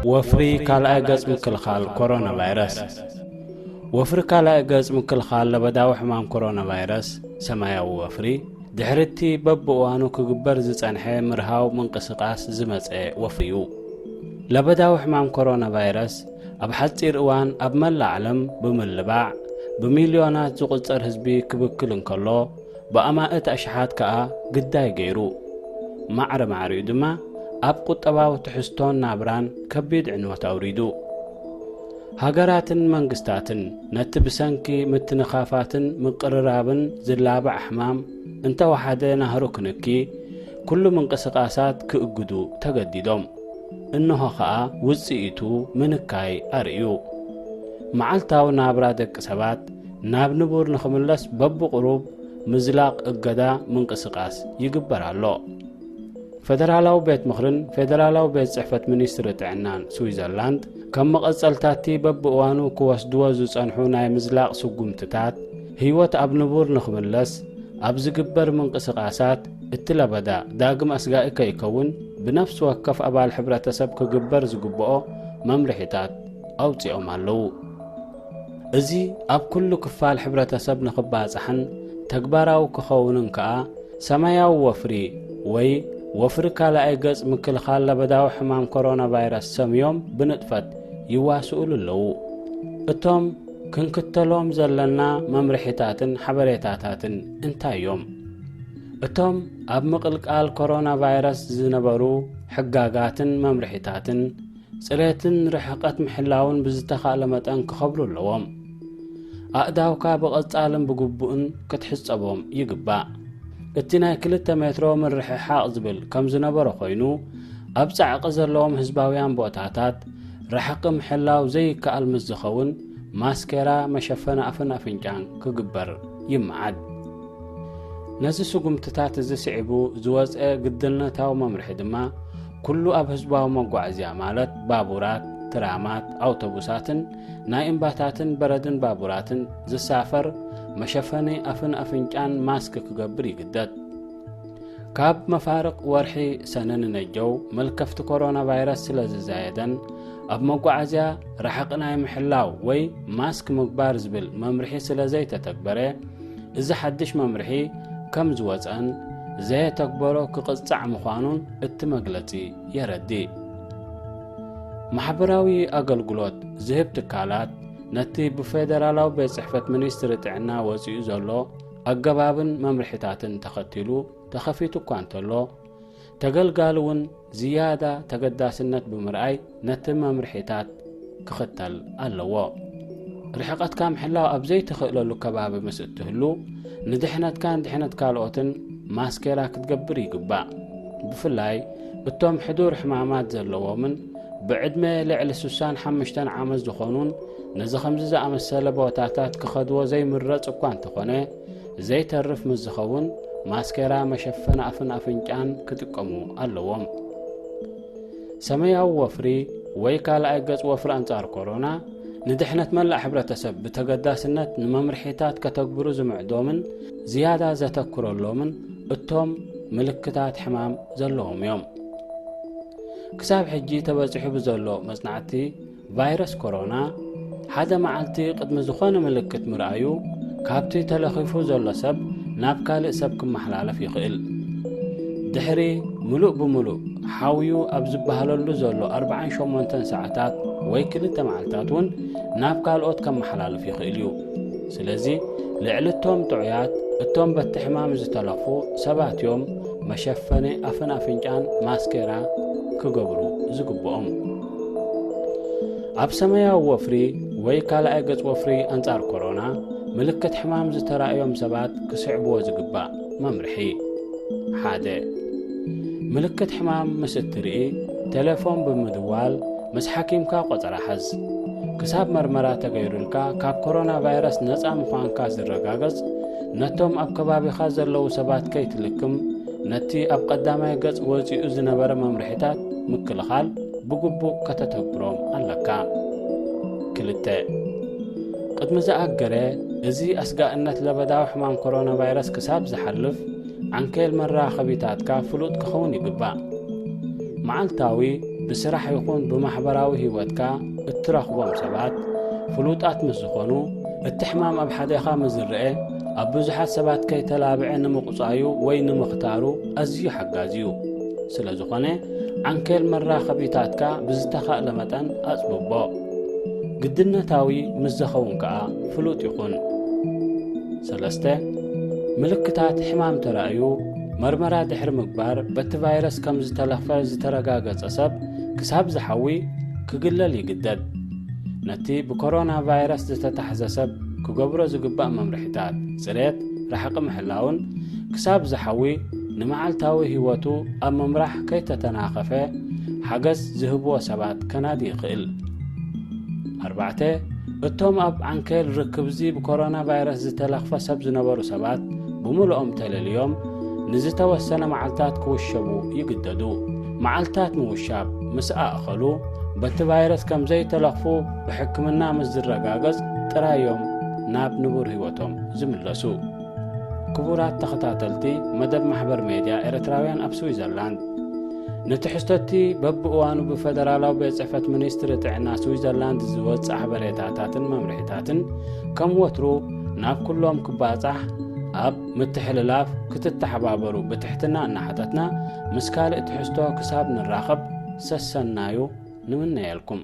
ወፍሪ ካልኣይ ገጽ ምክልኻል ኮሮና ቫይረስ። ወፍሪ ካልኣይ ገጽ ምክልኻል ለበዳዊ ሕማም ኮሮና ቫይረስ፣ ሰማያዊ ወፍሪ፣ ድሕሪ እቲ በብእዋኑ ክግበር ዝጸንሐ ምርሃው ምንቅስቓስ ዝመጸ ወፍሪ እዩ። ለበዳዊ ሕማም ኮሮና ቫይረስ ኣብ ሓጺር እዋን ኣብ መላእ ዓለም ብምልባዕ ብሚልዮናት ዝቑጸር ህዝቢ ክብክል እንከሎ፣ ብኣማእት ኣሽሓት ከኣ ግዳይ ገይሩ። ማዕረ ማዕሪኡ ድማ ኣብ ቁጠባዊ ትሕዝቶን ናብራን ከቢድ ዕንወት ኣውሪዱ። ሃገራትን መንግስታትን ነቲ ብሰንኪ ምትንኻፋትን ምቅርራብን ዝላባዕ ሕማም እንተወሓደ ናህሩ ክንኪ፣ ኩሉ ምንቅስቓሳት ክእግዱ ተገዲዶም። እንሆ ኸኣ ውጽኢቱ ምንካይ ኣርእዩ። መዓልታዊ ናብራ ደቂ ሰባት ናብ ንቡር ንኽምለስ በብቕሩብ ምዝላቕ እገዳ ምንቅስቓስ ይግበር ኣሎ። ፈደራላዊ ቤት ምኽርን ፌደራላዊ ቤት ጽሕፈት ሚኒስትሪ ጥዕናን ስዊዘርላንድ፣ ከም መቐጸልታቲ በብእዋኑ ክወስድዎ ዝጸንሑ ናይ ምዝላቕ ስጉምትታት፣ ህይወት ኣብ ንቡር ንኽምለስ ኣብ ዝግበር ምንቅስቓሳት፣ እቲ ለበዳ ዳግም ኣስጋኢ ከይከውን ብነፍሲ ወከፍ ኣባል ሕብረተሰብ ክግበር ዝግብኦ መምርሒታት ኣውጺኦም ኣለዉ። እዚ ኣብ ኩሉ ክፋል ሕብረተሰብ ንኽባጻሕን ተግባራዊ ክኸውንን ከኣ፣ ሰማያዊ ወፍሪ ወይ ወፍሪ ካልኣይ ገጽ ምክልኻል ለበዳዊ ሕማም ኮሮና ቫይረስ ሰምዮም ብንጥፈት ይዋስኡሉ ኣለዉ። እቶም ክንክተሎም ዘለና መምርሒታትን ሓበሬታታትን እንታይ እዮም? እቶም ኣብ ምቕልቃል ኮሮና ቫይረስ ዝነበሩ ሕጋጋትን መምርሒታትን ጽሬትን ርሕቀት ምሕላውን ብዝተኻእለ መጠን ክኸብሩ ኣለዎም። ኣእዳውካ ብቐጻልን ብግቡእን ክትሕጸቦም ይግባእ። እቲ ናይ ክልተ ሜትሮ ምርሕሓቕ ዝብል ከም ዝነበረ ኮይኑ፣ ኣብ ጻዕቂ ዘለዎም ህዝባውያን ቦታታት ርሕቂ ምሕላው ዘይከኣል ምስ ዝኸውን፣ ማስኬራ፣ መሸፈኒ ኣፍን ኣፍንጫን ክግበር ይመዓድ። ነዚ ስጉምትታት እዚ ስዒቡ ዝወጸ ግድነታዊ መምርሒ ድማ፣ ኩሉ ኣብ ህዝባዊ መጓዓዝያ ማለት ባቡራት፣ ትራማት፣ ኣውቶቡሳትን ናይ እምባታትን በረድን ባቡራትን ዝሳፈር መሸፈኒ ኣፍን ኣፍንጫን ማስክ ክገብር ይግደድ። ካብ መፋርቕ ወርሒ ሰነ ንነጀው መልከፍቲ ኮሮና ቫይረስ ስለ ዝዛየደን ኣብ መጓዓዝያ ርሕቂ ናይ ምሕላው ወይ ማስክ ምግባር ዝብል መምርሒ ስለ ዘይተተግበረ፣ እዚ ሓድሽ መምርሒ ከም ዝወጸን ዘየተግበሮ ክቕጻዕ ምዃኑን እቲ መግለጺ የረድእ። ማሕበራዊ ኣገልግሎት ዝህብ ትካላት ነቲ ብፌደራላዊ ቤት ጽሕፈት ሚኒስትሪ ጥዕና ወጺኡ ዘሎ ኣገባብን መምርሒታትን ተኸቲሉ ተኸፊቱ እኳ እንተሎ፣ ተገልጋሊ እውን ዝያዳ ተገዳስነት ብምርኣይ ነቲ መምርሒታት ክኽተል ኣለዎ። ርሕቐትካ ምሕላው ኣብ ዘይትኽእለሉ ከባቢ ምስ እትህሉ፣ ንድሕነትካን ድሕነት ካልኦትን ማስኬራ ክትገብር ይግባእ። ብፍላይ እቶም ሕዱር ሕማማት ዘለዎምን ብዕድመ ልዕሊ ስሳን ሓሙሽተን ዓመት ዝኾኑን ነዚ ከምዚ ዝኣመሰለ ቦታታት ክኸድዎ ዘይምረጽ እኳ እንተኾነ፣ ዘይተርፍ ምስ ዝኸውን ማስኬራ መሸፈኒ ኣፍን ኣፍንጫን ክጥቀሙ ኣለዎም። ሰማያዊ ወፍሪ ወይ ካልኣይ ገጽ ወፍሪ ኣንጻር ኮሮና ንድሕነት መላእ ሕብረተሰብ ብተገዳስነት ንመምርሒታት ከተግብሩ ዝምዕዶምን ዝያዳ ዘተኩረሎምን እቶም ምልክታት ሕማም ዘለዎም እዮም። ክሳብ ሕጂ ተበጺሑ ብዘሎ መጽናዕቲ ቫይረስ ኮሮና፣ ሓደ መዓልቲ ቅድሚ ዝኾነ ምልክት ምርኣዩ፣ ካብቲ ተለኺፉ ዘሎ ሰብ ናብ ካልእ ሰብ ክመሓላለፍ ይኽእል። ድሕሪ ምሉእ ብምሉእ ሓውዩ ኣብ ዝበሃለሉ ዘሎ ኣርባዓን ሸሞንተን ሰዓታት ወይ ክልተ መዓልታት እውን ናብ ካልኦት ከመሓላልፍ ይኽእል እዩ። ስለዚ፣ ልዕሊ እቶም ጥዑያት፣ እቶም በቲ ሕማም ዝተለኽፉ ሰባት እዮም መሸፈኒ ኣፍን ኣፍንጫን ማስኬራ ክገብሩ ዝግብኦም። ኣብ ሰማያዊ ወፍሪ ወይ ካልኣይ ገጽ ወፍሪ ኣንጻር ኮሮና ምልክት ሕማም ዝተራእዮም ሰባት ክስዕብዎ ዝግባእ መምርሒ። ሓደ፣ ምልክት ሕማም ምስ እትርኢ፣ ቴሌፎን ብምድዋል ምስ ሓኪምካ ቆጸራ ሓዝ። ክሳብ መርመራ ተገይሩልካ ካብ ኮሮና ቫይረስ ነጻ ምዃንካ ዝረጋገጽ፣ ነቶም ኣብ ከባቢኻ ዘለዉ ሰባት ከይትልክም፣ ነቲ ኣብ ቀዳማይ ገጽ ወጺኡ ዝነበረ መምርሒታት ምክልኻል ብግቡእ ከተተግብሮም ኣለካ። ክልተ፣ ቅድሚ ዝኣገረ እዚ ኣስጋእነት ለበዳዊ ሕማም ኮሮና ቫይረስ ክሳብ ዝሓልፍ፣ ዓንኬል መራኸቢታትካ ፍሉጥ ክኸውን ይግባእ። መዓልታዊ ብስራሕ ይኹን ብማሕበራዊ ህይወትካ እትረኽቦም ሰባት ፍሉጣት ምስ ዝኾኑ፣ እቲ ሕማም ኣብ ሓደኻ ምስ ዝረአ ኣብ ብዙሓት ሰባት ከይተላብዐ ንምቑጻዩ ወይ ንምኽታሩ ኣዝዩ ሓጋዚ እዩ። ስለ ዝኾነ፣ ዓንኬል መራኸቢታትካ ብዝተኻእለ መጠን ኣጽብቦ። ግድነታዊ ምስ ዝኸውን ከኣ ፍሉጥ ይኹን። ሰለስተ፣ ምልክታት ሕማም ተራእዩ መርመራ ድሕሪ ምግባር በቲ ቫይረስ ከም ዝተለኽፈ ዝተረጋገጸ ሰብ ክሳብ ዝሓዊ ክግለል ይግደድ። ነቲ ብኮሮና ቫይረስ ዝተታሕዘ ሰብ ክገብሮ ዝግባእ መምርሒታት ጽሬት፣ ርሕቂ ምሕላውን ክሳብ ዝሓዊ ንመዓልታዊ ህይወቱ ኣብ ምምራሕ ከይተተናኸፈ ሓገዝ ዝህብዎ ሰባት ከናዲ ይኽእል። ኣርባዕተ፣ እቶም ኣብ ዓንኬል ርክብዚ ብኮሮና ቫይረስ ዝተለኽፈ ሰብ ዝነበሩ ሰባት ብምልኦም ተለልዮም ንዝተወሰነ መዓልታት ክውሸቡ ይግደዱ። መዓልታት ምውሻብ ምስ ኣእኸሉ በቲ ቫይረስ ከም ዘይተለኽፉ ብሕክምና ምስ ዝረጋገጽ ጥራይ እዮም ናብ ንቡር ህይወቶም ዝምለሱ። ክቡራት ተኸታተልቲ መደብ ማሕበር ሜድያ ኤርትራውያን ኣብ ስዊዘርላንድ፣ ንትሕዝቶቲ በብእዋኑ ብፈደራላዊ ቤት ጽሕፈት ሚኒስትሪ ጥዕና ስዊዘርላንድ ዝወጽእ ሓበሬታታትን መምርሒታትን ከም ወትሩ ናብ ኩሎም ክባጻሕ ኣብ ምትሕልላፍ ክትተሓባበሩ ብትሕትና እናሓተትና፣ ምስ ካልእ ትሕዝቶ ክሳብ ንራኸብ ሰሰናዩ ንምነየልኩም።